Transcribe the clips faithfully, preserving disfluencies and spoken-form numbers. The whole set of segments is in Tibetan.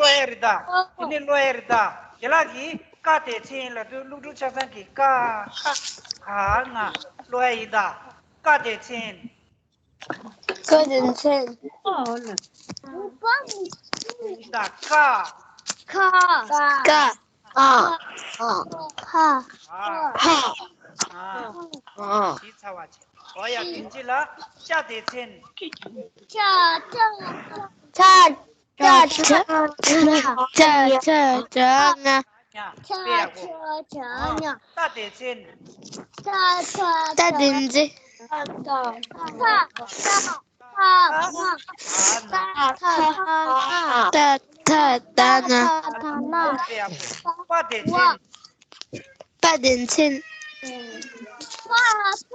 ཀློག་ཡ་རེད་ད། དེ་ནས་ཀློག་ཡ་རེད་ད། རྒན་ལགས་ཀྱིས་ཀ་དེ་ཚེ་ཡིན་ལབ་དུས་ཀླུ་སྒྲུབ་ཆ་ཚང་གིས་ཀ་ཁ་ག་ང་ཀློག་ཡ་ཡིན་ད། ཀ་དེ་ཚེ་ཡིན། ཀ་དེ་ཚེ་ཡིན་ད། ཀ་ཁ་ག་ཨ་ཨ་ཁ་ཧ་ཨ་ཨ་ཤི་ཚ་བ་ཆེ། འོ་ཡ་དེ་འཇི་ལ་ཅ་དེ་ཚེ་ཡིན། ཅ་ཅ་ཅ་ཅ་ཅ་ཅ་ཅ་ཅ་ང་། ཉ་ཆ་པེ་ཡག་པོ། ཆ་ཆ་ཉ། ཏ་དེ་ཚེ་ཡིན། ཏ་ཏ་ཏ་དེ་ཚེ། ཏ་ཏ་ཏ་ཏ་ཏ་ཏ་ཏ་ཏ་ཏ་ན། པེ་ཡག་པོ། པ་དེ་ཚེ་ཡིན། པ་དེ་ཚེ་ཡིན། པ་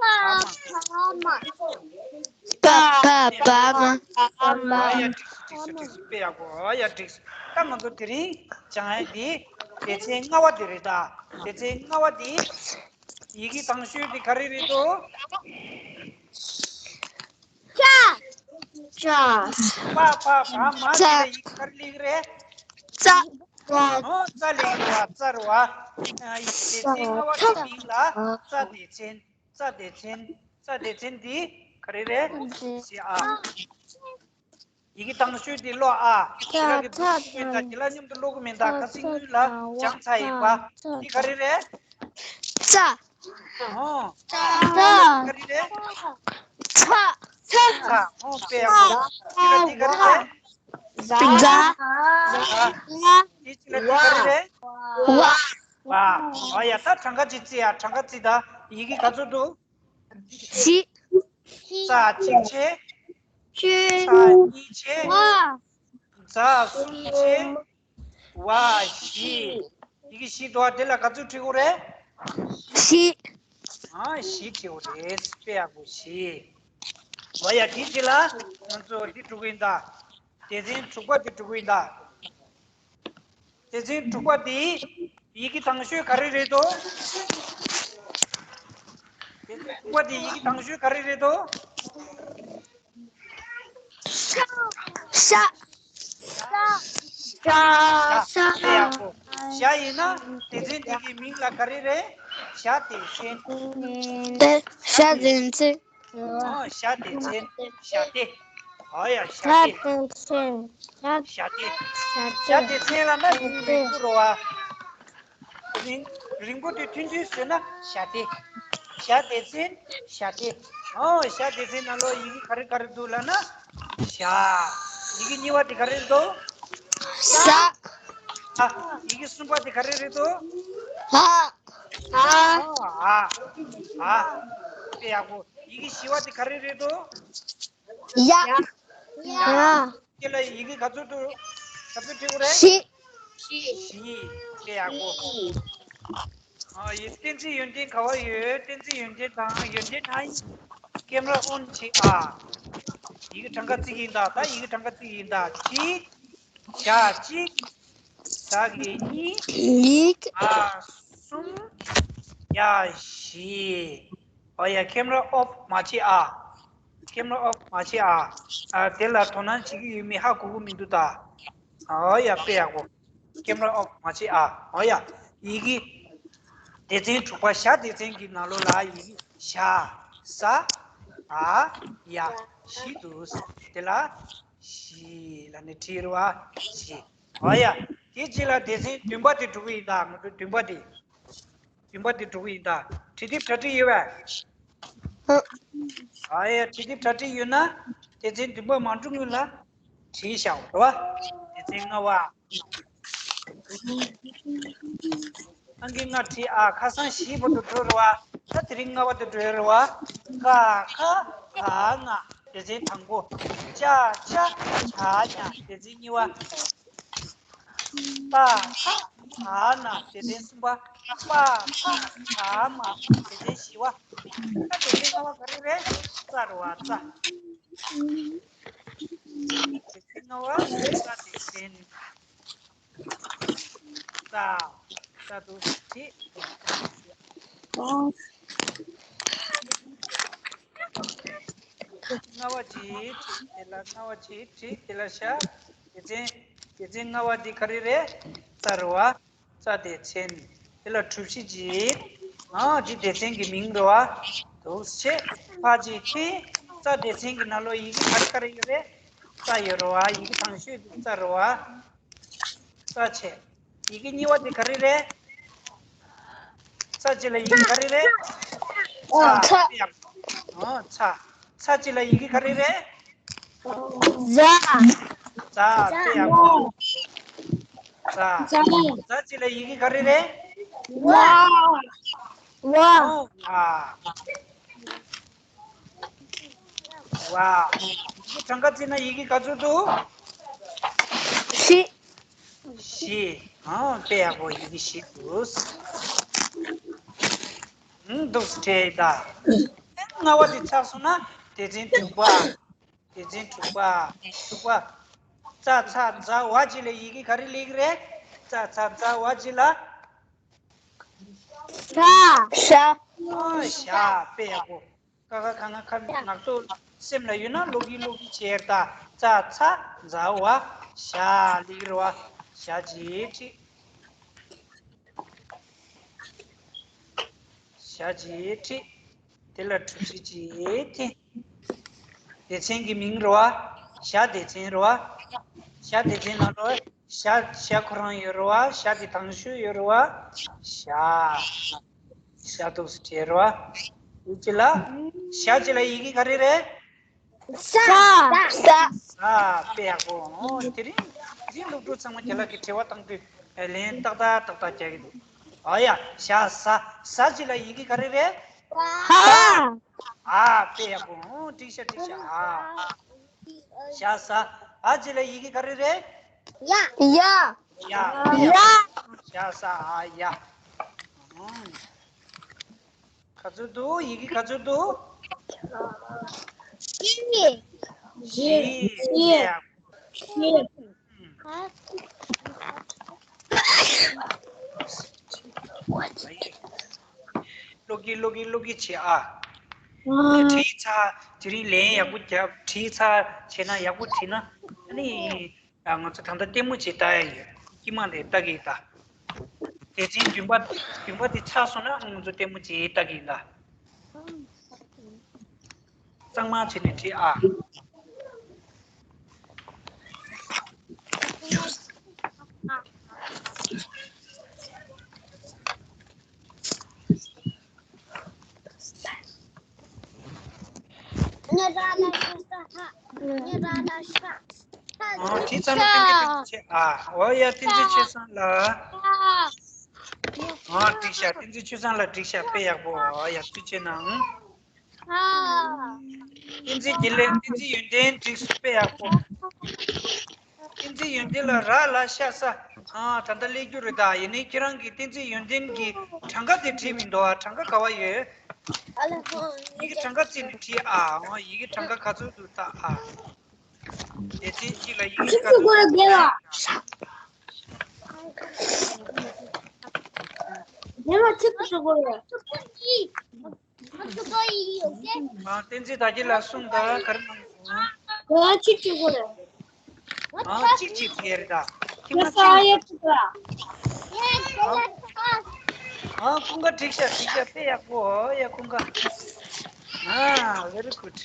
པ་པ་མ། པ་པ་པ་མ། ཨ་ཡ་འགྲིག་སོང་འགྲིག་སོང་འགྲིག་སོང་། དཔེ་ཡག་པོ། ཨ་ཡ་འགྲིག་སོང་། ད་ང་ཚོ་དེ་རིང་སྦྱང་ཡ་འདི་སྡེ་ཚན་ལྔ་བ་འདི་རེད་ད། སྡེ་ཚན་ལྔ་བ་འདི་ཡི་གེ་དང་ཤོས་འདི་ག་རེ་རེད་དོ། ཅ། ཅ། པ་པ་བ་མ་ཅ། དེ་ལ་ཡི་གེ་ག་རེ་ལེགས་རེད། ཙ། ཨོ་ཙ་ལེགས་རེད་བ། ཙ་རེད་བ། ཨ་ཡི་སྡེ་ཚན་ལྔ་བ་གི་མིང་ལ་ཙ་སྡེ་ཚན། ཙ་སྡེ་ཚན། ཙ་སྡེ་ཚན་འདི་ག་རེ་རེད། ཞེས་ཨ། ཡི་གེ་དང་ཤོས་འདི་ཀློག་ཨ། ཁྱེད་རང་གི་འདུག་གི་མིན་ད། དེ་ལ་མཉམ་དུ་ཀློག་གི་མིན་ད། ཁ་སང་སྔོན་ལ་སྦྱངས་ཚར་ཡིན་པ། འདི་ག་རེ་རེད། ཙ། ཨོ། ཙ། ག་རེ་རེད། ཚ། ཚ། ཨོ་དཔེ་ཡག་པོ། འདི་ལ་འདི་ག་རེ་རེད། ཛ། ཛ། འདི་གཅིག་ལ་འདི་ག་རེ་རེད། ཝ། ཝ། ཨ་ཡ་ད་གྲངས་ཀ་ཅིག་བརྩི་ཡ། གྲངས་ཀ་བརྩི་ད། ཡི་གེ་ག་ཚོད་འདུག་ཙ་གཅིག་བྱས། ཙ་གཉིས་བྱས། ཛ་གསུམ་བྱས། ཝ་བཞི། ཡི་གེ་བཞི་འདུག་བ། དེ་ལ་ག་ཚོད་བྲི་དགོས་རེད། བཞི། ཨ་བཞི་བྲི་དགོས་རེད། དཔེ་ཡག་པོ་བཞི། ཝ་ཡ། དེའི་རྗེས་ལ་ང་ཚོ་འདི་འགྲོ་གི་ཡིན་ད། སྡེ་ཚན་དྲུག་པ་དེ་འགྲོ་གི་ཡིན་ད། སྡེ་ཚན་དྲུག་པ་དེ་ཡི་གེ་དང་ཤོས་ག་རེ་རེད་དོ། སྡེ་ཚན་དྲུག་པ་དེ་ཡི་གེ་དང་ཤོས་ག་རེ་རེད་དོ། ཤ། ཤ། ཤ། ཤ། ཤ། ཤ་ཡིན་ན་སྡེ་ཚན་དེ་གི་མིང་ལ་ག་རེ་རེད། ཤ་སྡེ་ཚན། ཤ་སྡེ་ཚན། ཨོ་ཤ་སྡེ་ཚན། ཤ་སྡེ། ཨོ་ཡ་ཤ་སྡེ། ཤ་སྡེ་ཚན། ཤ་སྡེ། ཤ་སྡེ་ཚན་ལ་ན་རིང་པོ་རོ་བ། རིང་རིང་པོ་དེ་ཐུང་ཐུང་བཟོས་ན་ཤ་སྡེ། ཤ་སྡེ་ཚན། ཤ་སྡེ། ཨོ་ཤ་སྡེ་ཚན་ནང་ལོགས་ཡི་གེ་ག་རེ་ག་རེ་འདུག་ལབ་ན། ཤ། ཡི་གེ་གཉིས་པ་དེ་ག་རེ་འདུག་ས། ཨ། ཡི་གེ་གསུམ་པ་དེ་ག་རེ་རེད་འདུག་ཧ། ཧ། ཨ། ཨ། དཔེ་ཡག་པོ། ཡི་གེ་བཞི་པ་དེ་ག་རེ་རེད་འདུག་ཡ། ཡ། དེ་ལ་ཡི་གེ་ག་ཚོད་འདུག་ག་ཚོད་བྲིས་དགོས་རེད། བཞི། བཞི། དཔེ་ཡག་པོ། ཨ་ཡི་གཏན་ཚིགས་ཡོན་ཏན་ག་བ་ཡོད། གཏན་ཚིགས་ཡོན་ཏན་དང་ཡོན་ཏན་དང་། ཀེམ་ར་ཨོན་བྱེད་ཨ། ཡི་གེ་གྲངས་ཀ་བརྩི་གི་ཡིན་ད། ད་ཡི་གེ་གྲངས་ཀ་བརྩི་གི་ཡིན་ད། གཅིག་བྱ་གཅིག་བྱ་གི་གཉིས། གཉིས། ཨ་གསུམ། ཡ་བཞི། ཨོ་ཡ། ཀེམ་ར་ཨོཕ་མ་བྱེད་ཨ། ཀེམ་ར་ཨོཕ་མ་བྱེད་ཨ། ཨ་དེ་ལ་དོ་སྣང་བྱེད་ཀྱི་ཡོད་མེད་ཧ་གོ་གི་མི་འདུག་ད། ཨོ་ཡ། དཔེ་ཡག་པོ། ཀེམ་ར་ཨོཕ་མ་བྱེད་ཨ། ཨོ་ཡ། ཡི་གེ་སྡེ་ཚན་དྲུག་པ་ཤ་སྡེ་ཚན་གྱི་ནང་ལོགས་ལ་ཡི་གེ་ཤ། ས། ཨ། ཡ། བཞི་འདུག་དེ་ལ་བཞི་ལབ་ནས་བྲིས་རེད་བ། བཞི། ཨོ་ཡ། དེ་རྗེས་ལ་སྡེ་ཚན་བདུན་པ་དེ་འགྲོ་གི་ཡིན་ད། ང་ཚོ་བདུན་པ་དེ། བདུན་པ་དེ་འགྲོ་གི་ཡིན་ད། བྲིས་དེབ་གྲ་སྒྲིག་ཡོད་པས། ཨ་ཡ། བྲིས་དེབ་གྲ་སྒྲིག་ཡོད་ན་སྡེ་ཚན་བདུན་པ་མ་འགྲོ་སྔོན་ལ་བྲིས་བཞག་རེད་བ། སྡེ་ཚན་ལྔ་པ། ཨང་ཀི་ལྔ་བྲིས་ཨ། ཁ་སང་བཞི་བར་དུ་འགྲོ་རེད་བ། ད་དེ་རིང་ལྔ་པ་དུ་འགྲོ་རེད་བ། ཀ་ཁ་ག་ང་སྡེ་ཚན་དང་པོ། ཅ་ཆ་ཇ་ཉ་སྡེ་ཚན་གཉིས་པ། པ་ཕ་ག་ན་སྡེ་ཚན་གསུམ་པ། པ་ཕ་ག་མ་སྡེ་ཚན་བཞི་པ། ད་སྡེ་ཚན་ལྔ་པ་ག་རེ་རེད། ཙ་རེད་བ། ཙ། སྡེ་ཚན་ལྔ་པ་ཙ་སྡེ་ཚན། ཙ། ཙ་དུ་བྲིས། ལྔ་པ་ཅིག་བྲིས། དེ་ལ་ལྔ་པ་ཅིག་བྲིས། དེ་ལ་ཤ། སྡེ་ཚན། སྡེ་ཚན་ལྔ་པ་འདི་ག་རེ་རེད། ཙ་རེད་བ། ཙ་སྡེ་ཚན། དེ་ལ་གྲུ་བཞི་ཅིག་ཨ་འདི་སྡེ་ཚན་གྱི་མིང་རེད་བ། འདུག་སེ་བྱས། ཕ་ཅིག་བྲིས། ཙ་སྡེ་ཚན་གྱི་ནང་ལོགས་ཡི་གེ་ག་རེ་ག་རེ་ཡོད་རེད། ཙ་ཡོད་རེད་བ། ཡི་གེ་དང་ཤོས་ཙ་རེད་བ། ཙ་བྱས། ཡི་གེ་གཉིས་པ་དེ་ག་རེ་རེད། ཚ་གཅིག་ལ་ཡི་གེ་ག་རེ་རེད། ཨོ་ཚ། ཚ། ཨོ་ཚ། ཚ་གཅིག་ལ་ཡི་གེ་ག་རེ་རེད། ཛ། ཛ། དཔེ་ཡག་པོ། ཛ། ཛ། ཛ་གཅིག་ལ་ཡི་གེ་ག་རེ་རེད། ཝ། ཝ། ཨོ་ཝ། ཝ། ཡི་གེ་གྲངས་ཀ་བརྩིས་ན་ཡི་གེ་ག་ཚོད་འདུག་བཞི། བཞི། ཨང་། དཔེ་ཡག་པོ། ཡི་གེ་བཞི་འདུག་ཨང་། འདུག་སེ་བྲིས་ད། ལྔ་པ་དེ་ཚར་སོང་ན་སྡེ་ཚན་དྲུག་པ། སྡེ་ཚན་དྲུག་པ། དྲུག་པ། ཙ་ཚ་ཛ་ཝ་གཅིག་ལ་ཡི་གེ་ག་རེ་སླེབས་ཀྱི་རེད། ཙ་ཚ་ཛ་ཝ་གཅིག་ལ། ཤ། ཤ། ཨ་ཤ། དཔེ་ཡག་པོ། ཀ་ཁ་ག་ང་ཁ་ངག་ཐོག་སེམས་ལ་ཡོད་ན་ཀློག་གི་ཀློག་གི་བྱས་ད། ཙ་ཚ་ཛ་ཝ་ཤ་ལེགས་རེད་བ། ཤ་གཅིག་བྲིས། ཤ་གཅིག་བྲིས། དེ་ལ་གྲུ་བཞི་གཅིག་འཐེན། སྡེ་ཚན་གྱི་མིང་རེད་བ། ཤ་སྡེ་ཚན་རེད་བ། ཤ་སྡེ་ཚན་ནང་ལ་ཤ། ཤ་ཁོ་རང་ཡོད་རེད་བ། ཤ་དེ་དང་ཤོས་ཡོད་རེད་བ། ཤ། ཤ་འདུག་སེ་བྲིས་རེད་བ། འདི་གཅིག་ལ། ཤ་གཅིག་ལ་ཡི་གེ་ག་རེ་རེད། ས། ས། ས། དཔེ་ཡག་པོ། ཨོ་དེ་རིང་དེ་རིང་སློབ་ཕྲུག་ཚང་མ་རྒན་ལགས་ཀྱིས་དྲི་བ་བཏང་དུས་ལན་ཏག་ཏག་ཏག་ཏག་རྒྱག་གི་འདུག་ཨོ་ཡ། ཤ་ས། ས་གཅིག་ལ་ཡི་གེ་ག་རེ་རེད། ཧ། ཨ། དཔེ་ཡག་པོ། ཨོ་འགྲིག་ཤག་འགྲིག་ཤག་ཨ། ཤ་ས། འ་གཅིག་ལ་ཡི་གེ་ག་རེ་རེད། ཡ། ཡ། ཡ། ཡ། ཡ་ས་ཨ་ཡ། ག་ཚོད་འདུག་ཡི་གེ་ག་ཚོད་འདུག་བཞི། བཞི། བཞི། བཞི། ཀློག་གི་ཀློག་གི་ཀློག་གི་བྱེད་ཨ། ཨ། བྲིས་ཚར་དེ་རིང་ལན་ཡག་པོ་རྒྱབ། བྲིས་ཚར་བྱས་ན་ཡག་པོ་བྲིས་ན་ཨ་ནི། ང་ཚོ་ད་ལྟ་ལྟད་མོ་ཅིག་ལྟ་ཡ་ཡོད། དཀྱིལ་མ་དེ་ལྟ་གི་ཡིན་ད། དེ་ཚེ་རྒྱུན་པ་རྒྱུན་པ་དེ་ཆགས་སོང་ན་ང་ཚོ་ལྟད་མོ་ཅིག་ལྟ་གི་ཡིན་ད། གཙང་མ་བྱས་ནས་བྲིས་ཨ། ཨོ། བྲིས་ཚར་ན་བསྟན་འཛིན་ཆོས་བཟང་ལགས། ཨོ་ཡ། བསྟན་འཛིན་ཆོས་བཟང་ལགས། ཨོ། འགྲིག་ཤག་བསྟན་འཛིན་ཆོས་བཟང་ལགས། འགྲིག་ཤག་དཔེ་ཡག་པོ། ཨོ་ཡ། ཐུགས་རྗེ་གནང་། བསྟན་འཛིན་དགེ་ལེགས། བསྟན་འཛིན་ཡོན་ཏན། འགྲིག་སོང་། དཔེ་ཡག་པོ། བསྟན་འཛིན་ཡོན་ཏན་ལགས། ར་ལ་ཤ་ས། ཨ། ད་ལྟ་སླེབས་རྒྱུ་རེད་ད། ཡིན་ནའི་ཁྱེད་རང་གིས་བསྟན་འཛིན་ཡོན་ཏན་གྱི་གྲངས་ཀ་དེ་བྲིས་མི་འདུག་ཨ། གྲངས་ཀ་ག་བ་ཡོད། ཡི་གེ་གྲངས་ཀ་བརྩིས་ནས་བྲིས་ཨ། ཨོ། ཡི་གེ་གྲངས་ཀ་ག་ཚོད་འདུག་ལྟ་ཨ། སྡེ་ཚན་གཅིག་ལ་ཡི་གེ་ག་ཚོད་འདུག་ལྟ་ཨ། ཨ། བསྟན་འཛིན་དར་རྒྱས་ལགས་གསུངས་དང་། ག་རེ་གནང་སོང་། ཨ། གཅིག་བྱེད་དགོས་རེད། ཨ། གཅིག་གཅིག་བྱས་རེད་ད། ཁྱི་མ་གཅིག་ཨ། ཨ། ཀུན་དགའ་འགྲིག་ཤག་འགྲིག་ཤག་དཔེ་ཡག་པོ། ཨོ་ཡ། ཀུན་དགའ། ཨ། very good།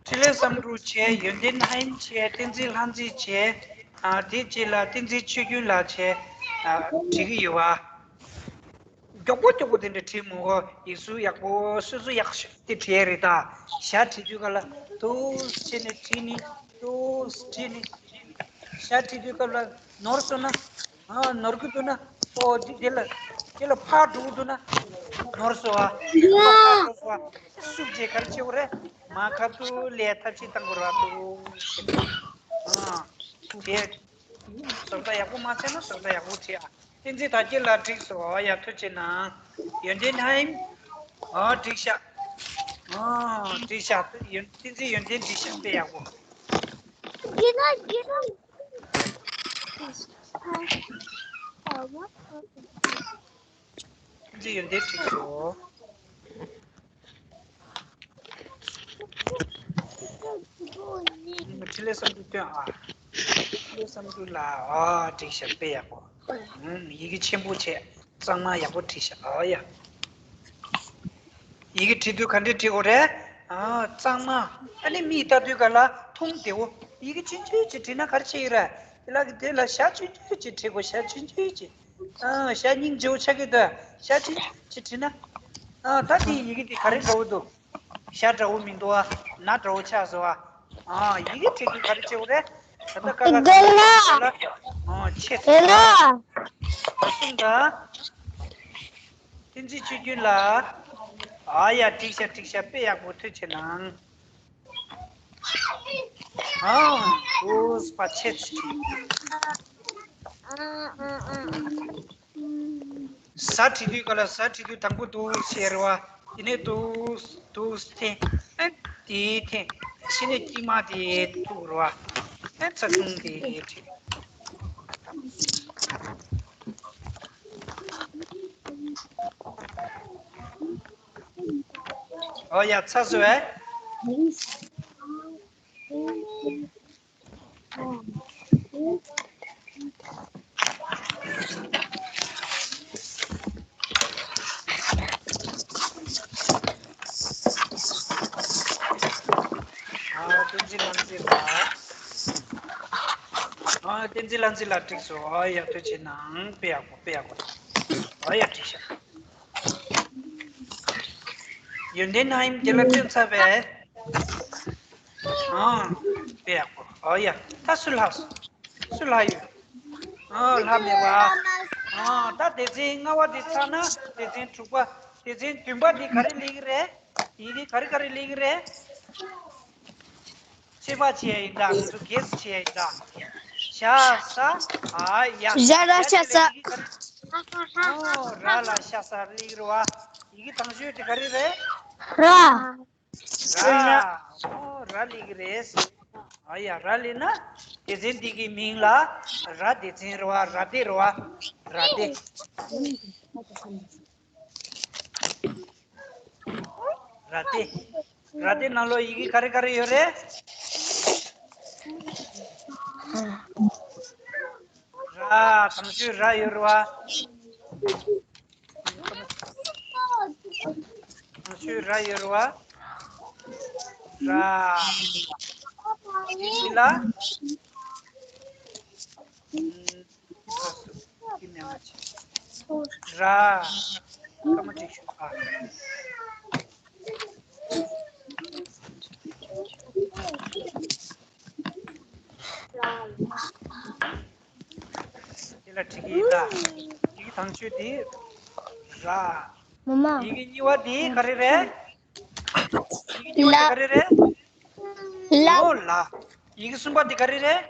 འཕྲིན་ལས་བསམ་གྲུབ་བྱས། ཡོན་ཏན་ཧན་བྱས། བསྟན་འཛིན་ལྷ་མཛེས་བྱས། ཨ། དེ་རྗེས་ལ་བསྟན་འཛིན་ཆོས་རྒྱུན་ལགས་བྱས། ཨ། བྲིས་ཀྱི་ཡོད་པ། མགྱོགས་པོ་མགྱོགས་པོ་དེ་འདྲ་བྲིས་མི་དགོས། ཡིག་གཟུགས་ཡག་པོ། སོ་སོ་ཡག་ཤོས་དེ་བྲིས་རེད་ད། ཞྭ་བྲིས་དུས་སྐབས་ལ་ཏོག་ཙམ་བྱས་ནས་བྲིས་ནས། ཏོག་ཙམ་བྲིས་ནས། ཞྭ་བྲིས་དུས་སྐབས་ལ་ནོར་སོང་ན། ཨ། ནོར་གྱི་འདུག་ན། ཨོ། འདི་འདི་ལ་འདི་ལ་ཕར་འགྲོ་གི་འདུག་ན། ནོར་སོང་བ། ཕར་འགྲོ་སོང་བ། སུབ་རྗེས་ག་རེ་བྱེད་དགོས་རེད། མར་ཁ་ཐུག་ལས་ཐབས་ཤེས་བཏང་དགོས་རེད་པ། ཨ། དེ་བཟོ་ལྟ་ཡག་པོ་མ་བྱས་ན་བཟོ་ལྟ་ཡག་པོ་བྱེད་ཨ། བསྟན་འཛིན་དར་རྒྱས་ལགས་འགྲིག་སོང་། ཨོ་ཡ། ཐུགས་རྗེ་གནང་། ཡོན་ཏན་ཧན། ཨོ། འགྲིག་ཤག་ཨོ། འགྲིག་ཤག་ཡོན། བསྟན་འཛིན་ཡོན་ཏན་འགྲིག་ཤག་དཔེ་ཡག་པོ། བསྟན་འཛིན་ཡོན་ཏན་འགྲིག་སོང་། འཕྲིན་ལས་བསམ་གྲུབ་སྟོན་ཨ། འཕྲིན་ལས་བསམ་གྲུབ་ལགས། ཨ། འགྲིག་ཤག་དཔེ་ཡག་པོ། ཨུམ། ཡི་གེ་ཆེན་པོ་བྱས། གཙང་མ་ཡག་པོ་བྲིས་ཤག་ཨོ་ཡ། ཡི་གེ་བྲིས་དུས་ག་འདྲས་བྲིས་དགོས་རེད། ཨ། གཙང་མ། ཨ་ནི་མིག་ལྟ་དུས་ག་ལ་མཐོང་བདེ་བོ། ཡི་གེ་ཆུང་ཆུང་ཅིག་བྲིས་ན་ག་རེ་བྱེད་ཀྱི་རེད། དེ་ལ་གི་དེ་ལ་ཞྭ་ཆུང་ཆུང་ཅིག་བྲིས་དགོས། ཞྭ་ཆུང་ཆུང་ཅིག་ཨ། ཞྭ་སྙིང་རྗེ་བོ་ཆགས་ཀྱི་འདུག་ཞྭ་ཆུང་ཆུང་ཅིག་བྲིས་ན། ཨ། ད་དེ་ཡི་གེ་དེ་ག་རེ་འདྲ་བོ་འདུག་ཞྭ་འདྲ་བོ་མི་འདུག་ཨ། ན་འདྲ་བོ་ཆགས་སོང་ཨ། ཨ། ཡི་གེ་བྲིས་དུས་ག་རེ་བྱེད་དགོས་རེད། ད་ལྟ་ཀ་ཁ་ག་ལ། ཨ། ཆེ་ཚེ་ལ། ཨ། གསུངས་དང་། བསྟན་འཛིན་ཆོས་རྒྱུན་ལགས། ཨ་ཡ། འགྲིག་ཤག་འགྲིག་ཤག་དཔེ་ཡག་པོ། ཐུགས་རྗེ་གནང་། ཨ། ཨུས་པ་ཆེ་ཚེ། ཟ་བྲིས་དུས་ག་ལ། ཟ་བྲིས་དུས་དང་པོ་འདུག་ཟེར་བ། དེ་ནས་འདུག་འདུག་འཐེན། ཨ། དེ་འཐེན། ཕྱི་ནས་དཀྱིལ་མ་དེ་འདུག་ར་བ། ཨ། ཚ་ཐུང་དེ་བྲིས། ཨོ་ཡ། ཚ་སོ་ཨེ། ཨ། བསྟན་འཛིན་ལྷ་མཛེས་ལགས། ཨ། བསྟན་འཛིན་ལྷ་མཛེས་ལགས་འགྲིག་སོང་། ཨ་ཡ། ཐུགས་རྗེ་གནང་། དཔེ་ཡག་པོ། དཔེ་ཡག་པོ། ཨ་ཡ། འགྲིག་ཤག་ཡོན་ཏན་ན་ཡིན་རྒྱལ་ལ་སྟོན་ཚར་བས། ཨ། དཔེ་ཡག་པོ། ཨ་ཡ། ད་སུ་ལྷག་སོང་། སུ་ལྷག་ཡོད། ཨ། ལྷག་མེད་པ། ཨ། ད་སྡེ་ཚན་ལྔ་པ་དེ་ཚར་ན་སྡེ་ཚན་དྲུག་པ། སྡེ་ཚན་བདུན་པ་དེ་ག་རེ་ལས་ཀྱི་རེད། ཡི་གེ་ག་རེ་ག་རེ་ལས་ཀྱི་རེད། ཚོད་དཔག་བྱེད་ཡ་ཡིན་ད། ང་ཚོ་གེ་སི་བྱེད་ཡ་ཡིན་ད། ཤ་ས། ཨ་ཡ། ཞ་ར་ཤ་ས། ཨོ། ར་ལ་ཤ་ས་ལས་ཀྱི་རེད་བ། ཡི་གེ་དང་ཤོས་དེ་ག་རེ་རེད། ར། ར། ཨོ། ར་ལས་ཀྱི་རེད། ཨ་ཡ། ར་ལས་ན་སྡེ་ཚན་འདི་གི་མིང་ལ་ར་སྡེ་ཚན་རེད་བ། ར་སྡེ་རེད་བ། ར་སྡེ། ར་སྡེ། ར་སྡེ་ནང་ལོགས་ཡི་གེ་ག་རེ་ག་རེ་ཡོད་རེད། ར། དང་ཤོས་ར་ཡོད་རེད་བ། དང་ཤོས་ར་ཡོད་རེད་བ། ར། དེ་ལ། ར། སྐར་མ་གཅིག་ཞུ། ཨ། དེ་ལ་བྲིས་ཀྱི་ཡིན་ད། ཡི་གེ་དང་ཤོས་དེ་ར། མ་མ། ཡི་གེ་གཉིས་པ་དེ་ག་རེ་རེད། ཡི་གེ་གཉིས་པ་དེ་ག་རེ་རེད། ལ། ཨོ་ལ། ཡི་གེ་གསུམ་པ་དེ་ག་རེ་རེད།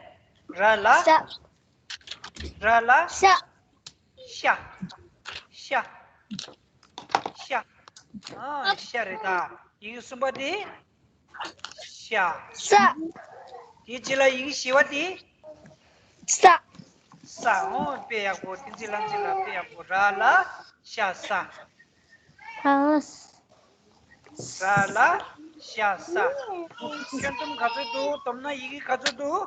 ར་ལ། ཤ། ར་ལ། ཤ། ཤ། ཤ། ཤ། ཨ། ཤ་རེད་ད། ཡི་གེ་གསུམ་པ་དེ། ཤ། ས། དེའི་རྗེས་ལ་ཡི་གེ་བཞི་པ་དེ། ས། ས། ཨོ། དཔེ་ཡག་པོ། བསྟན་འཛིན་ལྷ་མཛེས་ལགས། དཔེ་ཡག་པོ། ར་ལ་ཤ་ས། ཧ། ར་ལ་ཤ་ས། ཁྱོན་བསྡོམས་ག་ཚོད་འདུག། བསྡོམས་ན་ཡི་གེ་ག་ཚོད་འདུག།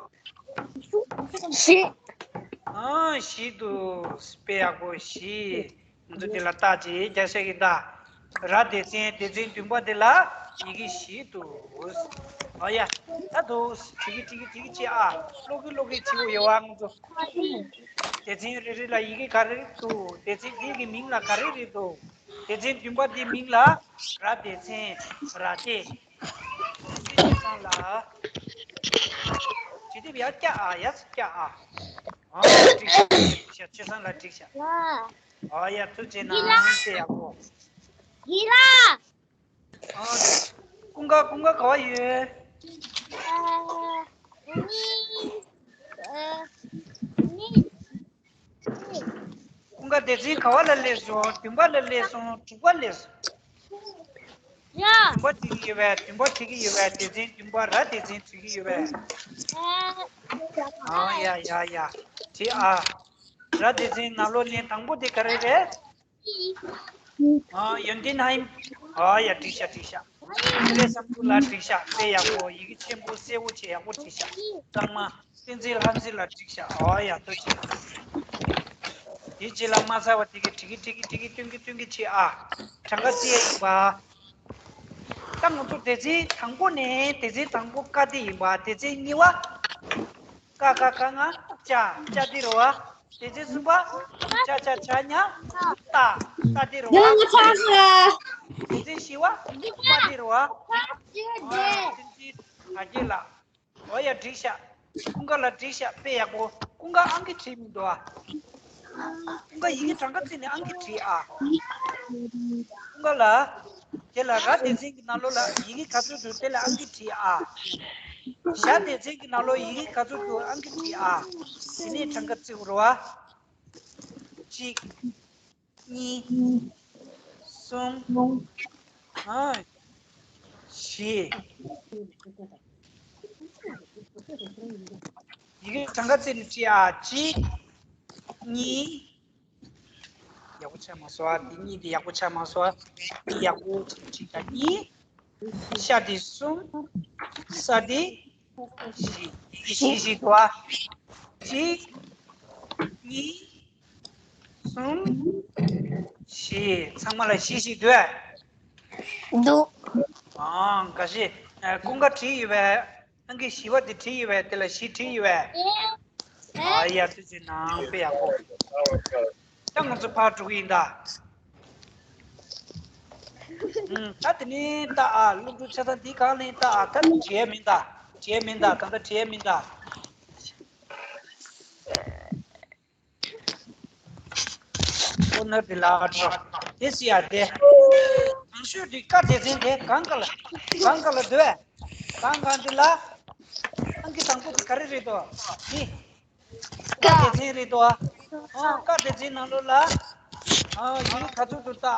བཞི། ཨ། བཞི་འདུག། དཔེ་ཡག་པོ། བཞི། ང་ཚོ་འདི་ལ་རྟགས་ཅིག་རྒྱག་ཤེས་ཀྱི་གདའ། ར་སྡེ་ཚན། སྡེ་ཚན་བདུན་པ་འདི་ལ་ཡི་གེ་བཞི་འདུག། ཨ་ཡ། ད་འདུག། བྲིས་ཀྱི་བྲིས་ཀྱི་བྲིས་ཀྱི་བྱེད་ཨ། ཀློག་གི་ཀློག་གི་བྱེད་དགོས་ཡོད་ཨ། ང་ཚོ་སྡེ་ཚན་རེ་རེ་ལ་ཡི་གེ་ག་རེ་འདུག། སྡེ་ཚན་འདི་གི་མིང་ལ་ག་རེ་རེ་འདུག། སྡེ་ཚན་བདུན་པ་འདིའི་མིང་ལ་ར་སྡེ་ཚན། ར་སྡེ། ཚེ་ཚང་ལ། བྲིས་དེབ་ཡར་བཀྱག་ཨ། ཡར་བཀྱག་ཨ། ཨ། བྲིས་ཤག། བྲིས་ཤག། ཆོས་བཟང་ལགས་བྲིས་ཤག། ཨ་ཡ། ཐུགས་རྗེ་གནང་། དཔེ་ཡག་པོ། ཡིན་ལ། ཨ། ཀུན་དགའ། ཀུན་དགའ་ག་པར་ཡོད། ཨ། ནི། ཨ། ནི། ཀུན་དགའ་སྡེ་ཚན་ག་པ་ལ་སླེབས་སོང་། བདུན་པ་ལ་སླེབས་སོང་། དྲུག་པ་སླེབས་སོང་། ཡ། བདུན་པ་བྲིས་ཀྱི་ཡོད་པས། བདུན་པ་བྲིས་ཀྱི་ཡོད་པས། སྡེ་ཚན་བདུན་པ། ར་སྡེ་ཚན་བྲིས་ཀྱི་ཡོད་པས། ཨ། ཨ་ཡ་ཡ་ཡ། བྲིས་ཨ། ར་སྡེ་ཚན་ནང་ལོགས་ནས་དང་པོ་དེ་ག་རེ་རེད། ཨ། ཡོན་ཏན་ཧའེ། ཨ་ཡ། བྲིས་ཤག། བྲིས་ཤག། ཚེ་རིང་བསམ་གྲུབ་ལགས་བྲིས་ཤག། དཔེ་ཡག་པོ། ཡི་གེ་ཆེན་པོ་གསལ་པོ་བྱས་ཡག་པོ་བྲིས་ཤག། གཙང་མ། བསྟན་འཛིན་ལྷ་མཛེས་ལགས་བྲིས་ཤག། ཨ་ཡ། ཐུགས་རྗེ་ཆེ། དེའི་རྗེས་ལ་མ་ཚར་བ་དེ་གའི་བྲིས་ཀྱི་བྲིས་ཀྱི་བྲིས་ཀྱི་སྟོན་གྱི་སྟོན་གྱི་བྱེད་ཨ། གྲངས་ཀ་རྩིས་ཡིན་པ། ད་ང་ཚོ་སྡེ་ཚན་དང་པོ་ནས། སྡེ་ཚན་དང་པོ་ཀ་སྡེ་ཡིན་པ། སྡེ་ཚན་གཉིས་པ། ཀ་ཁ་ག་ང་། ཅ། ཅ་སྡེ་རེད་བ། སྡེ་ཚན་གསུམ་པ། ཅ་ཆ་ཇ་ཉ། ཏ། ཏ་སྡེ་རེད་བ། ཡང་ང་ཚ་ཤ། སྡེ་ཚན་བཞི་པ། པ་སྡེ་རེད་བ། ཨ། བསྟན་འཛིན་དར་རྒྱས་ལགས། འོ་ཡ། བྲིས་ཤག། ཀུན་དགའ་ལགས་བྲིས་ཤག། དཔེ་ཡག་པོ། ཀུན་དགའ་ཨང་ཀི་བྲིས་མི་འདུག་ཨ། ཀུན་དགའ་ཡི་གེ་གྲངས་ཀ་བརྩིས་ནས་ཨང་ཀི་བྲིས་ཨ། ཀུན་དགའ་ལགས། དེ་ལ་ར་སྡེ་ཚན་གྱི་ནང་ལོགས་ལ་ཡི་གེ་ག་ཚོད་འདུག། དེ་ལ་ཨང་ཀི་བྲིས་ཨ། ཞ་སྡེ་ཚན་གྱི་ནང་ལོགས་ཡི་གེ་ག་ཚོད་འདུག། ཨང་ཀི་བྲིས་ཨ། དེ་ནས་གྲངས་ཀ་བརྩི་དགོས་རེད་བ། གཅིག། གཉིས། གསུམ། ཨ། བཞི། ཡི་གེ་གྲངས་ཀ་བརྩིས་ནས་བྲིས་ཨ། གཅིག། གཉིས། ཡག་པོ་ཆགས་མ་སོང་ཨ། འདི་གཉིས་འདི་ཡག་པོ་ཆགས་མ་སོང་ཨ། འདི་ཡག་པོ་བྲིས་ད། གཉིས། ཤ་འདི་གསུམ། ས་འདི་བཞི། འདི་བཞི་བཞི་འདུག་ཨ། གཅིག། གཉིས། གསུམ། བཞི། ཚང་མ་ལ་བཞི་བཞི་འདུག་ཨ། འདུག། ཨང་། ག་ཤེད། ཨ། ཀུན་དགའ་བྲིས་ཡོད་པས། ཨང་ཀི་བཞི་པ་དེ་བྲིས་ཡོད་པས། དེ་ལ་བཞི་བྲིས་ཡོད་པས། ཨ་ཡ། ཐུགས་རྗེ་གནང་། དཔེ་ཡག་པོ། ད་ང་ཚོ་ཕར་འགྲོ་གི་ཡིན་ད། ཨུམ། ད་དེ་ནས་ལྟ་ཨ། སློབ་ཕྲུག་ཆ་ཚང་འདི་གང་ལེན་ལྟ་ཨ། ད་བྲིས་ཡ་མིན་ད། བྲིས་ཡ་མིན་ད། ད་ལྟ་བྲིས་ཡ་མིན་ད། ན་དེ་ལ་འགྲོ། དེ་སི་ཡ་དེ། དང་ཤོས་དེ་ཀ་སྡེ་ཚན་དེ་གང་ག་ལ། གང་ག་ལ་འདུག་བས། གང་གང་དེ་ལ། གང་གི་དང་པོ་དེ་ག་རེ་རེད་དོ། དེ། ཀ་སྡེ་ཚན་རེད་དོ། ཨ། ཀ་སྡེ་ཚན་ནང་ལོགས་ལ། ཨ། ཡི་གེ་ག་ཚོད་འདུག་ལྟ་ཨ།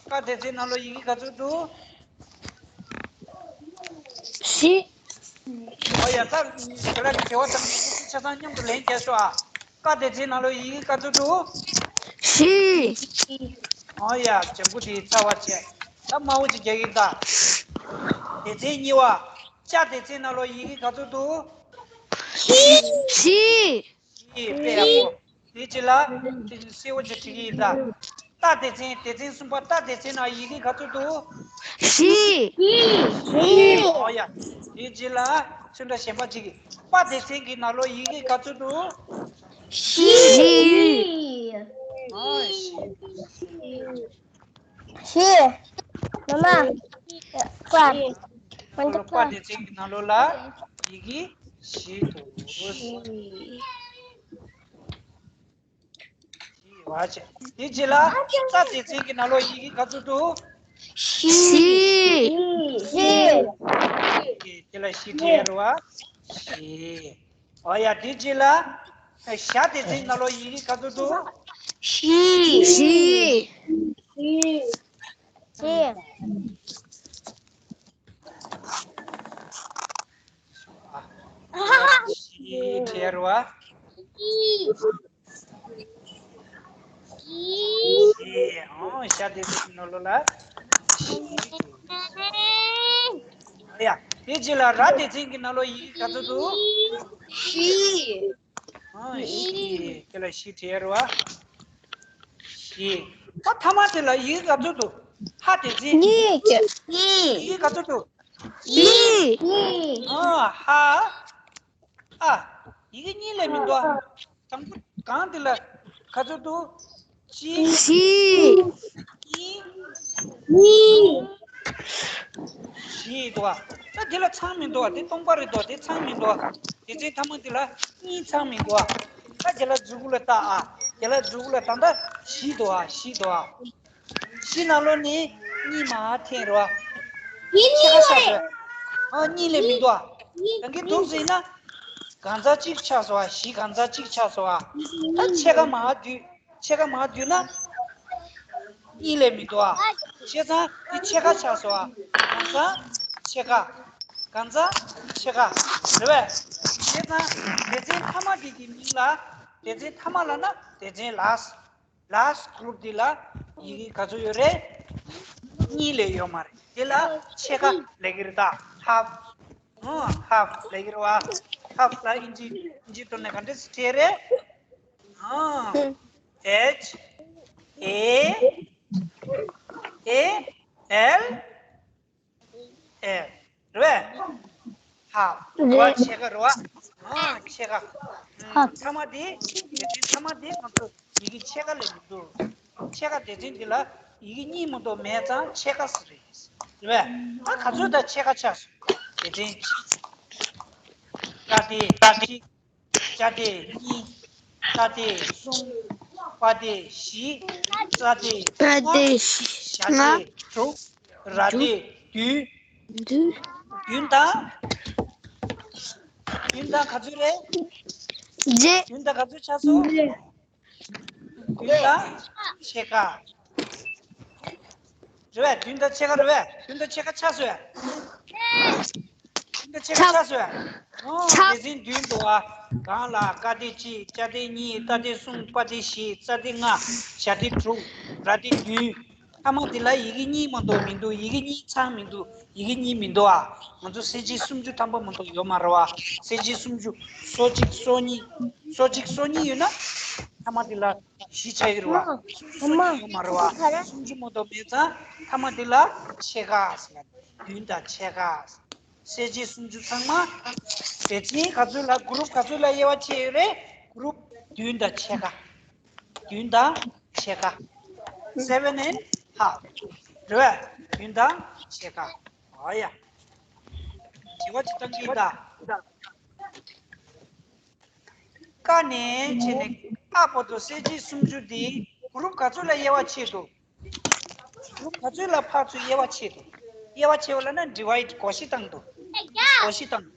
ཀ་སྡེ་ཚན་ནང་ལོགས་ཡི་གེ་ག་ཚོད་འདུག་བཞི། ཨོ་ཡ། ད་ཁྱེད་རང་གི་དྲི་བ་དང་ཡི་གེ་ཆ་ཚང་མཉམ་དུ་ལན་རྒྱག་ཤོག་ཨ། ཀ་སྡེ་ཚན་ནང་ལོགས་ཡི་གེ་ག་ཚོད་འདུག་བཞི། ཨོ་ཡ། ལྗང་གུ་དེ་ཚ་བ་བྱས། ད་དམར་པོ་ཅིག་རྒྱག་གི་ད། སྡེ་ཚན་གཉིས་པ། ཅ་སྡེ་ཚན་ནང་ལོགས་ཡི་གེ་ག་ཚོད་འདུག་བཞི། བཞི། དཔེ་ཡག་པོ། དེ་རྗེས་ལ། དེ་སེར་པོ་ཅིག་བྲིས་ཀྱི་ཡིན་ད། ཏ་སྡེ་ཚན། སྡེ་ཚན་གསུམ་པ་ཏ་སྡེ་ཚན་ནང་ཡི་གེ་ག་ཚོད་འདུག་བཞི། བཞི། ཨོ་ཡ། དེ་རྗེས་ལ་ཚོན་ཁྲ་གཞན་པ་ཅིག་གིས། པ་སྡེ་ཚན་གྱི་ནང་ལོགས་ཡི་གེ་ག་ཚོད་འདུག་བཞི། བཞི། ཨོ་བཞི། བཞི། མ་མ། ཀ། མ་འདུག་ཀ། པ་སྡེ་ཚན་གྱི་ནང་ལོགས་ལ་ཡི་གེ་བཞི་འདུག་བཞི། བ་ཆེ། དེ་རྗེས་ལ་ཙ་སྡེ་ཚན་གྱི་ནང་ལོགས་ཡི་གེ་ག་ཚོད་འདུག་བཞི། བཞི། དེ་ལ་བཞི་བྲིས་རེད་བ། བཞི། ཨོ་ཡ། དེ་རྗེས་ལ་ཞ་སྡེ་ཚན་གྱི་ནང་ལོགས་ཡི་གེ་ག་ཚོད་འདུག་བཞི། བཞི། བཞི། བཞི་བྲིས་རེད་བ། ཞེས། ཨོ། ཞ་སྡེ་ཚན་གྱི་ནང་ལོགས་ལ་ཞེས། ཨ་ཡ། དེ་རྗེས་ལ་ར་སྡེ་ཚན་གྱི་ནང་ལོགས་ཡི་གེ་ག་ཚོད་འདུག་བཞི། ཨོ། བཞི། དེ་ལ་བཞི་བྲིས་རེད་བ། བཞི། ཨ། ཐ་མ་དེ་ལ་ཡི་གེ་ག་ཚོད་འདུག་ཧ་སྡེ་ཚན། གཉིས། གཉིས། ཡི་གེ་ག་ཚོད་འདུག་གཉིས། ཨོ། ཧ། ཨ། ཡི་གེ་གཉིས་ལས་མི་འདུག་ཨ། དང་པོ་གང་དེ་ལ་ག་ཚོད་འདུག་གཅིག་གཅིག་གཉིས། གཉིས། བཞི་འདུག་ཨ། ད་དེ་ལ་ཚང་མི་འདུག་ཨ། དེ་སྟོང་པ་རེད་འདུག་དེ་ཚང་མི་འདུག་ཨ། སྡེ་ཚན་ཐ་མ་དེ་ལ་གཉིས་ཚང་མི་འདུག་ཨ། ད་དེ་ལ་མཛུབ་གུ་ལ་བལྟ་ཨ། དེ་ལ་མཛུབ་གུ་ལ་ད་ལྟ་བཞི་འདུག་ཨ། བཞི་འདུག་ཨ། བཞི་ནང་ལོགས་ནས་གཉིས་མར་འཐེན་རོགས། ཡིན། ཕྱེད་ཀ་ཆགས་སོང་། ཨ། གཉིས་ལས་མི་འདུག་ཨ། ཡང་གི་འདུག་ཟེར་ན། གང་ཚང་གཅིག་ཆགས་སོང་ཨ། བཞི་གང་ཚང་གཅིག་ཆགས་སོང་ཨ། ད་ཕྱེད་ཀ་མར་བསྡུས། ཕྱེད་ཀ་མར་བསྡུས་ན། གཉིས་ལས་མི་འདུག་ཨ། བྱས་ཙང་འདི་ཕྱེད་ཀ་ཆགས་སོང་ཨ། གང་ཚང་ཕྱེད་ཀ། གང་ཚང་ཕྱེད་ཀ། རེད་པས། བྱས་ཙང་སྡེ་ཚན་མཐའ་མ་འདི་གི་མིང་ལ། སྡེ་ཚན་མཐའ་མ་ལབ་ན་སྡེ་ཚན་ལ། Last group འདི་ལ་ཡི་གེ་ག་ཚོད་ཡོད་རེད། གཉིས་ལས་ཡོད་མ་རེད། དེ་ལ་ཕྱེད་ཀ་ལབ་ཀྱི་རེད་ད། Half། ཨོ། Half ལབ་ཀྱི་རེད་བ། Half ལ་ཨིན་ཇི། ཨིན་ཇི་ཐོག་ནས་ག་འདྲས་སེ་བྲིས་རེད། ཨོ། H A A L ཨེ། རེད་པས། ཧ། རེད། ཕྱེད་ཀ་རེད་བ། ཨ། ཕྱེད་ཀ། ཨ། ཐ་མ་དེ། སྡེ་ཚན་ཐ་མ་དེ་ང་ཚོ་ཡི་གེ་ཕྱེད་ཀ་ལས་མི་འདུག་ཕྱེད་ཀ་སྡེ་ཚན་འདི་ལ་ཡི་གེ་གཉིས་མ་གཏོགས་མེད་ཙང་ཕྱེད་ཀ་ཟེར་རེད། རེད་པས། ད་ག་ཚོད་ད་ཕྱེད་ཀ་ཆགས་སོང་། སྡེ་ཚན་གཅིག་ཀ་སྡེ་གཅིག་ཅ་སྡེ་གཉིས། ཏ་སྡེ་གསུམ། པ་སྡེ་བཞི། ཙ་སྡེ་ལྔ། ཞ་སྡེ་དྲུག་ར་སྡེ་བདུན། བདུན་དང་། བདུན་དང་ག་ཚོད་རེད། བདུན་དང་ག་ཚོད་ཆགས་སོང་། བདུན་དང་ཕྱེད་ཀ་རེད་པས། བདུན་དང་ཕྱེད་ཀ་རེད་པས། བདུན་དང་ཕྱེད་ཀ་ཆགས་སོང་ངས། བདུན་དང་ཕྱེད་ཀ་ཆགས་སོང་ངས། ཨོ། ཆགས། སྡེ་ཚན་བདུན་འདུག་ཨ། གང་ལ་ཀ་སྡེ་གཅིག་ཅ་སྡེ་གཉིས། ཏ་སྡེ་གསུམ། པ་སྡེ་བཞི། ཙ་སྡེ་ལྔ། ཞ་སྡེ་དྲུག་ར་སྡེ་བདུན། ཐ་མ་དེ་ལ་ཡི་གེ་གཉིས་མ་གཏོགས་མི་འདུག་ཡི་གེ་གཉིས་ཚང་མི་འདུག་ཡི་གེ་གཉིས་མི་འདུག་ཨ། ང་ཚོ་གསལ་བྱེད་སུམ་ཅུ་ཐམ་པ་མ་གཏོགས་ཡོད་མ་རེད་བ། གསལ་བྱེད་སུམ་ཅུ། སོ་གཅིག་སོ་གཉིས། སོ་གཅིག་སོ་གཉིས་ཡོད་ན། ཐ་མ་དེ་ལ་བཞི་ཆགས་ཀྱི་རེད་བ། སུམ་ཅུ་སོ་གཉིས་ཡོད་མ་རེད་བ། སུམ་ཅུ་མ་གཏོགས་མེད་ཙང་ཐ་མ་དེ་ལ་ཕྱེད་ཀ་ཟེར། བདུན་དང་ཕྱེད་ཀ། གསལ་བྱེད་སུམ་ཅུ་ཚང་མ། སྡེ་ཚན་ག་ཚོད་ལ། གུ་རུབ་ག་ཚོད་ལ་དབྱེ་བ་ཕྱེ་ཡོད་རེད། གུ་རུབ་བདུན་དང་ཕྱེད་ཀ། བདུན་དང་ཕྱེད་ཀ། Seven and half རེད་པས། བདུན་དང་ཕྱེད་ཀ། ཨོ་ཡ། དྲི་བ་ཅིག་བཏང་གི་ཡིན་ད། ཀ་ནས་བྱས་ནས་ཨ་བར་དུ་གསལ་བྱེད་སུམ་ཅུ་འདི་གུ་རུབ་ག་ཚོད་ལ་དབྱེ་བ་ཕྱེ་འདུག་གུ་རུབ་ག་ཚོད་ལ་ཕར་ཚུར་དབྱེ་བ་ཕྱེ་འདུག་དབྱེ་བ་ཕྱེ་བ་ལབ་ན་ཌི་ཝའིཌ། བགོ་བཤའ་བཏང་འདུག་བགོ་བཤའ་བཏང་འདུག་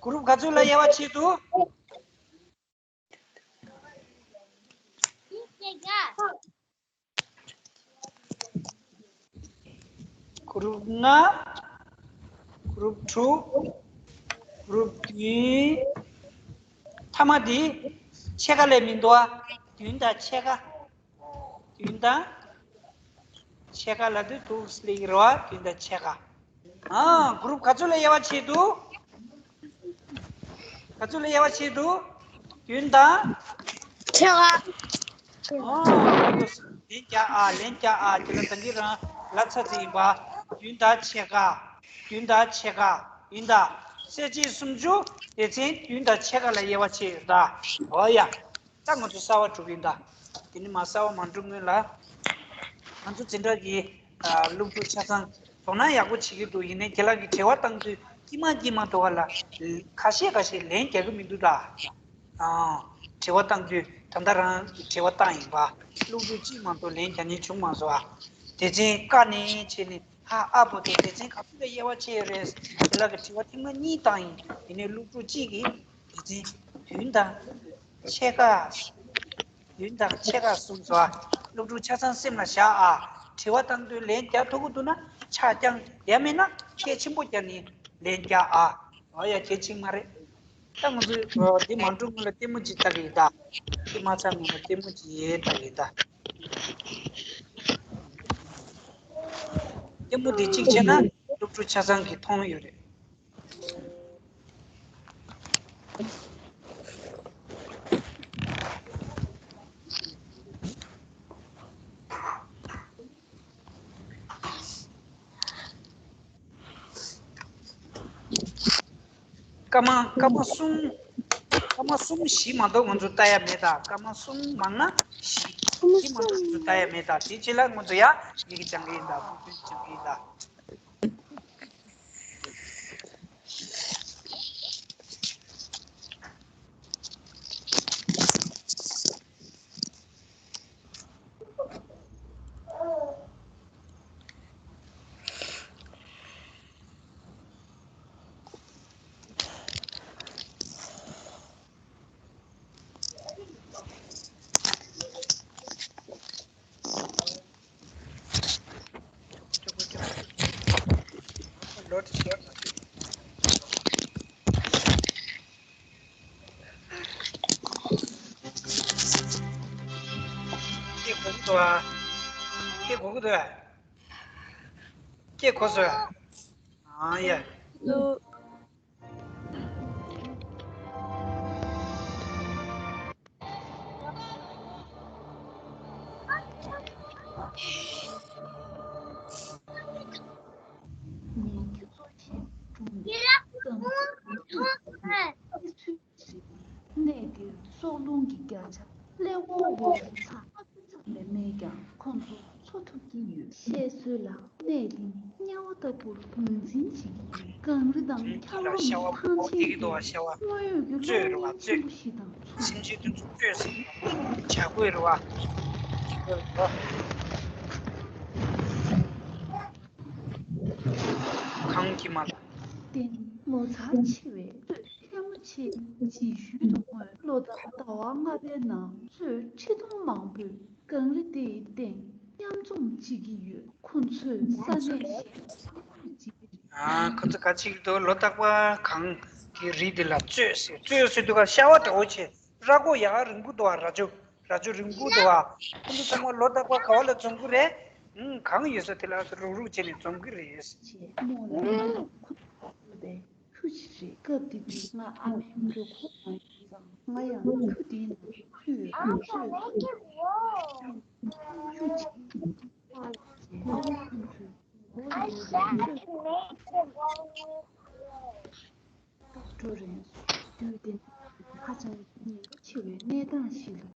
གུ་རུབ་ག་ཚོད་ལ་དབྱེ་བ་ཕྱེ་འདུག་གུ་རུབ་ལྔ། གུ་རུབ་དྲུག་གུ་རུབ་བདུན། མཐའ་མ་འདི་ཕྱེད་ཀ་ལས་མི་འདུག་ཨ། བདུན་དང་ཕྱེད་ཀ་བདུན་དང་ཕྱེད་ཀ་ལབ་དུས་འདུག་སླེབས་ཀྱི་རེད་བ། བདུན་དང་ཕྱེད་ཀ་ཨ། གུ་རུབ་ག་ཚོད་ལ་དབྱེ་བ་ཕྱེ་འདུག་ག་ཚོད་ལ་དབྱེ་བ་ཕྱེ་འདུག་བདུན་དང་། ཕྱེད་ཀ་ཨོ། ལན་རྒྱག་ཨ། ལན་རྒྱག་ཨ། དེ་ལ་ད་གིན་རང་ལབ་ཚར་ཚར་ཡིན་པ། བདུན་དང་ཕྱེད་ཀ་བདུན་དང་ཕྱེད་ཀ་ཡིན་ད། གསལ་བྱེད་སུམ་ཅུ་སྡེ་ཚན་བདུན་དང་ཕྱེད་ཀ་ལ་དབྱེ་བ་ཕྱེ་ཡོད་ད། འོ་ཡ། ད་ང་ཚོ་གསར་བ་གྲུབ་ཡིན་ད། དེ་ནི་མ་གསར་བ་མ་གྲུབ་སྔོན་ལ། ང་ཚོ་འཛིན་གྲྭ་གི་སློབ་ཕྲུག་ཆ་ཚང་དོ་སྣང་ཡག་པོ་བྱེད་ཀྱི་འདུག་ཡིན་ནའི་ཁྱེད་རང་གིས་དྲི་བ་བཏང་དུས་དཀྱིལ་མ་དཀྱིལ་མ་དོ་ག་ལ་ཁ་ཤས་ཁ་ཤས་ལན་རྒྱག་གི་མི་འདུག་ད། ཨང་། དྲི་བ་བཏང་དུས་ད་ལྟ་རང་གིས་དྲི་བ་བཏང་ཡིན་པ། སློབ་ཕྲུག་གཅིག་མ་གཏོགས་ལན་རྒྱག་མཁན་བྱུང་མ་སོང་ཨ། སྡེ་ཚན་ཀ་ནས་བྱས་ནས་ཧ་ཨ་བར་དུ་སྡེ་ཚན་ག་ཚོད་ལ་དབྱེ་བ་ཕྱེ་ཡོད་རེད། དེ་ལ་གི་དྲི་བ་ཐེངས་མ་གཉིས་བཏང་ཡིན། དེ་ནས་སློབ་ཕྲུག་གཅིག་གིས་སྡེ་ཚན་བདུན་དང་ཕྱེད་ཀ་བདུན་དང་ཕྱེད་ཀ་གསུངས་སོང་ཨ། སློབ་ཕྲུག་ཆ་ཚང་སེམས་ལ་བཞག་ཨ། དྲི་བ་བཏང་དུས་ལན་རྒྱག་ཐུབ་ཀྱི་འདུག་ན་ཆ་རྐྱང་། ཡང་མིན་ན་སྐད་ཆེན་པོ་རྒྱག་ནས་ལན་རྒྱག་ཨ། འོ་ཡ། གལ་ཆེན་མ་རེད། ད་ང་ཚོས་འདི་མ་འགྲོ་སྔོན་ལ་ལྟད་མོ་ཅིག་ལྟ་གི་ཡིན་ད། འདི་མ་ཚར་སྔོན་ལ་ལྟད་མོ་ཅིག་ཡས་ལྟ་གི་ཡིན་ད། ལྟད་མོ་འདི་གཅིག་བྱས་ན་སློབ་ཕྲུག་ཆ་ཚང་གིས་མཐོང་ཡོད་རེད། སྐར་མ་སྐར་མ་གསུམ། སྐར་མ་གསུམ་བཞི་མ་གཏོགས་ང་ཚོ་ལྟ་ཡ་མེད་ད། སྐར་མ་གསུམ་མང་ན་བཞི། བཞི་མ་གཏོགས་ང་ཚོ་ལྟ་ཡ་མེད་ད། དེ་རྗེས་ལ་ང་ཚོ་ཡ་ཡི་གེ་སྦྱང་གི་ཡིན་ད། ཀུན་སྤྱོད་སྦྱང་གི་ཡིན་ད། སྐད་གོ་གི་འདུག་ཨ། སྐད་གོ་གི་འདུག་ཨ། སྐད་གོ་སོང་ཨ། ཨ་ཡ། གནས་འདིར་སྲོག་རླུང་གི་རྒྱ་ཆ་ཀླད་ཀོར་འོག་ཏུ་ཚ་ཚ་ལས་མེད་ཀྱང་ཁོང་ཚོ་འཚོ་ཐུབ་ཀྱི་ཡོད། བཤད་སྲོལ་ལ་གནས་འདི་ནི་དམྱལ་བ་ལྟ་བུར་ངོས་འཛིན་བྱེད་ཀྱི་ཡོད། གངས་རི་དང་ཁྱབ་རོམ་ཐང་ཆེན་དུ་དངོས་ཡོད་ཀྱི་གློག་བརྙན་ཆེན་པོ་ཞིག་དང་མཚུངས། སེམས་ཅན་དེ་ཚོ་བཅོས་ཟིན་བྱ་དགོས་རེད་བ། གངས་ཀྱི་མ་ལ། བརྟེན་ངོ་མཚར་ཆེ་བའི་གཙོད་ཐལ་མོ་ཆེ་འཇིགས་ཞུལ་དུ་མངོན། ལོ་ལྟར་ཟླ་བ་ལྔ་པའི་ནང་གཙོད་ཁྲི་སྟོང་མང་པོས་གངས་རི་དེའི་སྟེང་མཉམ་འཛོམས་བྱེད་ཀྱི་ཡོད། ཁོ་ཚོས་ས་གནས་གཞན་དུ་འཚོ་སྐྱོད་བྱེད་ཀྱི་རེད། ཨ། ཁོ་ཚོ་ག་ཅིག་འདུག་ལོ་རྟག་པར་གངས་ཀྱི་རི་འདི་ལ་གཙོད་ཟེར། གཙོད་ཟེར་དུས་ཀ་ཤ་བ་འདྲ་བོ་བྱས། ར་མགོ་ཡག་རིང་པོ་འདུག་བ། རྭ་ཅོ། རྭ་ཅོ་རིང་པོ་འདུག་བ། ཁོ་ཚོ་ཚང་མ་ལོ་རྟག་པར་ག་བ་ལ་འཛོམས་ཀྱི་རེད། ཨང་། གངས་ཡོད་ས་དེ་ལ་རུག་རུག་བྱས་ནས་འཛོམས་ཀྱི་རེད། ཅེས་རྨོ་ལགས་ཁོ་ཚོ་བའི་ཁུ་ཆེ་རེད། སྐབས་དེ་དུས་ང་ཨ་མའི་མགོ་འཁོར་ནང་ཡོད་ཙང་། ང་ཡང་ཁུ་དེའི་ནང་བཙུད་ཡོད། ཁུ་ཆེ་ཁུ་ཆེ་ཁུ་ཆེ། འགྲོ་རེད།